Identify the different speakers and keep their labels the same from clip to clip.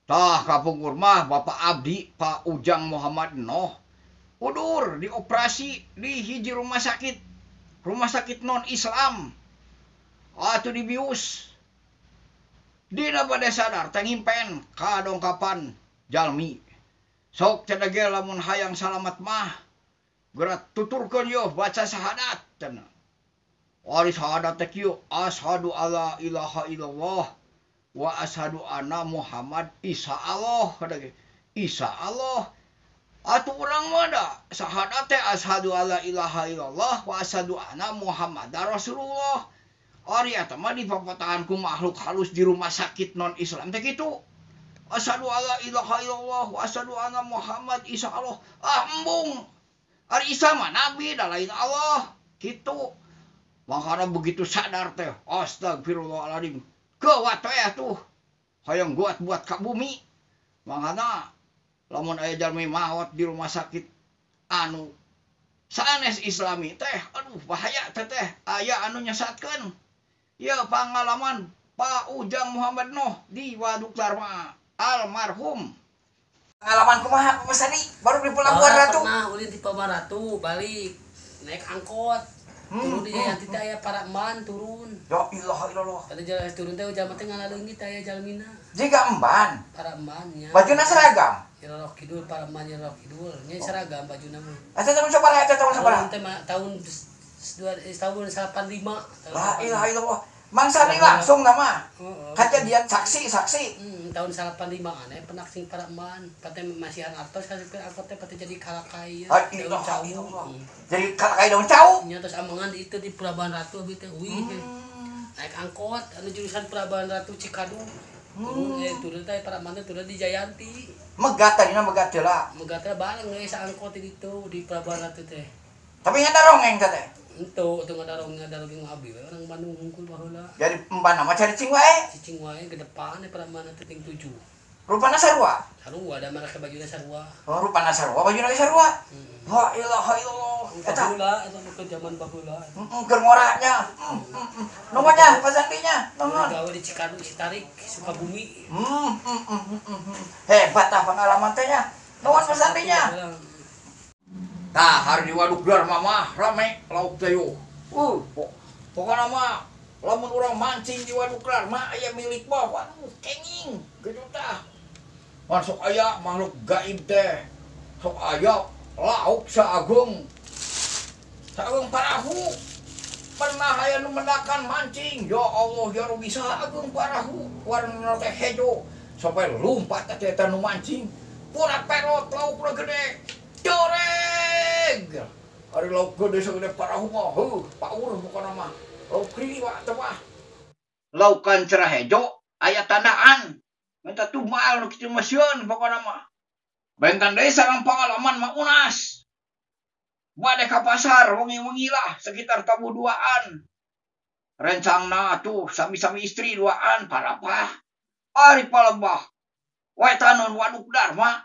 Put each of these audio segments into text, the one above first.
Speaker 1: Tah kapungkur mah Bapak Abdi Pak Ujang Muhammad Noh udur dioperasi di hiji rumah sakit non Islam atuh dibius. Dina bade sadar teh ngimpen kadongkapan jalmi. Sok cenah ge lamun hayang salamat mah geura tuturkeun yeuh baca syahadat cenah. Ari syahadat teh kieu, asyhadu alla ilaha illallah wa asyhadu anna Muhammad Isa Allah kada ge. Isa Allah. Atuh urang mah da syahadat teh asyhadu alla ilaha illallah wa asyhadu anna Muhammadar Rasulullah. Ari eta mah dipapatahan ku makhluk halus di rumah sakit non Islam teh kitu. Asyhadu alla ilaha illallah wa asyhadu anna Muhammad Isa Allah. Ah embung. Ari Isa mah nabi da lain Allah kitu. Makana begitu sadar teh astagfirullahaladzim. Kewat teh tuh. Hayang buat buat ka bumi. Makana lamun aya jalmi maot di rumah sakit anu sanes Islami teh aduh bahaya teh teh aya anu nyesatkeun. Ya pengalaman Pak Ujang Muhammad Noh di Waduk Dharma almarhum. Pengalaman kumaha Pak Sandi baru di Pelabuhan Ratu?
Speaker 2: Pernah ulin di Pelabuhan Ratu balik naik angkot. Turun di Jayanti teh aya para emban turun.
Speaker 1: Ya ilaha illallah.
Speaker 2: Tadi jalan turun teh jalma teh ngalaleungit aya jalmina.
Speaker 1: Jiga emban.
Speaker 2: Para emban nya.
Speaker 1: Bajuna seragam.
Speaker 2: Nyerok kidul para emban nyerok kidul nya seragam bajuna mah.
Speaker 1: Eta tahun sabaraha eta tahun sabaraha?
Speaker 2: Tahun 85.
Speaker 1: La ilaha illallah. Mang Sandi langsung nama. Kejadian saksi-saksi.
Speaker 2: Tahun 85 aneh penak sing para emban, pate masihan artos ka supir angkot teh pate jadi kalakai daun cau.
Speaker 1: Jadi kalakai daun cau.
Speaker 2: Nya terus amangan itu di Pelabuhan Ratu abi teh uih. Naik angkot anu jurusan Pelabuhan Ratu Cikadu. Turun turun teh para emban teh turun di Jayanti.
Speaker 1: Megat tadina megat heula.
Speaker 2: Megat teh bareng we saangkot di ditu di Pelabuhan Ratu teh.
Speaker 1: Tapi ngadarongeng teh.
Speaker 2: Ento teu ngadarong abi we orang Bandung hungkul baheula.
Speaker 1: Jadi emban mah cari cing wae.
Speaker 2: Cicing wae ke depan para mana teh ting 7.
Speaker 1: Rupana sarua.
Speaker 2: Sarua da marake bajuna sarua.
Speaker 1: Oh, rupana sarua bajuna ge sarua. La ilaha illallah.
Speaker 2: Eta baheula eta ke zaman baheula.
Speaker 1: Heeh, keur ngora nya. Nuhun nya Pak Sandinya. Nuhun.
Speaker 2: Gawe di Cikadu Citarik Sukabumi.
Speaker 1: Hebat tah pengalaman teh nya. Nuhun Pak Sandinya. Tah hari di Waduk Dharma mah rame lauk teh yo. Pokona mah lamun urang mancing di Waduk Dharma aya milik mah waduh kenging kitu tah. Mun sok aya makhluk gaib teh. Sok aya lauk saageng. Saageng parahu. Pernah aya nu mendakan mancing. Ya Allah ya Rabbi saageng parahu warna teh hejo sampai lumpat teh eta nu mancing. Purat perot laukna gede. Doreg. Ari lauk gede sagede parahu mah, heuh, paur pokona mah. Lauk kriwa teh mah. Laukan cerah hejo aya tandaan. Minta tumal nu kitu mah sieun pokona mah. Benten deui sareng pengalaman mah unas. Bade ka pasar wengi-wengi lah sekitar tabuh duaan. Rencangna atuh sami-sami istri duaan parapah. Ari palebah. Wetaneun Waduk Dharma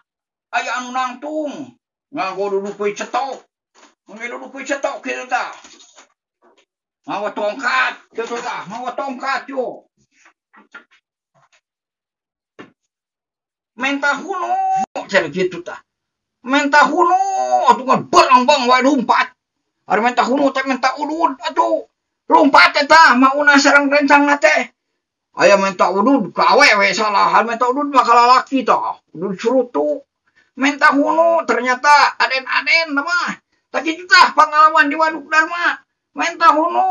Speaker 1: aya anu nangtung. Nganggo duduk we cetok. Nganggo duduk we cetok kitu tah. Nganggo tongkat kitu tah, nganggo tongkat yo. Menta hunu cenah kitu tah. Menta hunu atuh ngan berambang wae lumpat. Ari menta hunu teh menta udud atuh. Lumpat eta mauna sareng rencangna teh. Aya menta udud ka awewe salah, menta udud mah ka lalaki tah. Udud surutu. Menta hunu ternyata aden-aden mah. Tak kitu tah pengalaman di Waduk Dharma. Menta hunu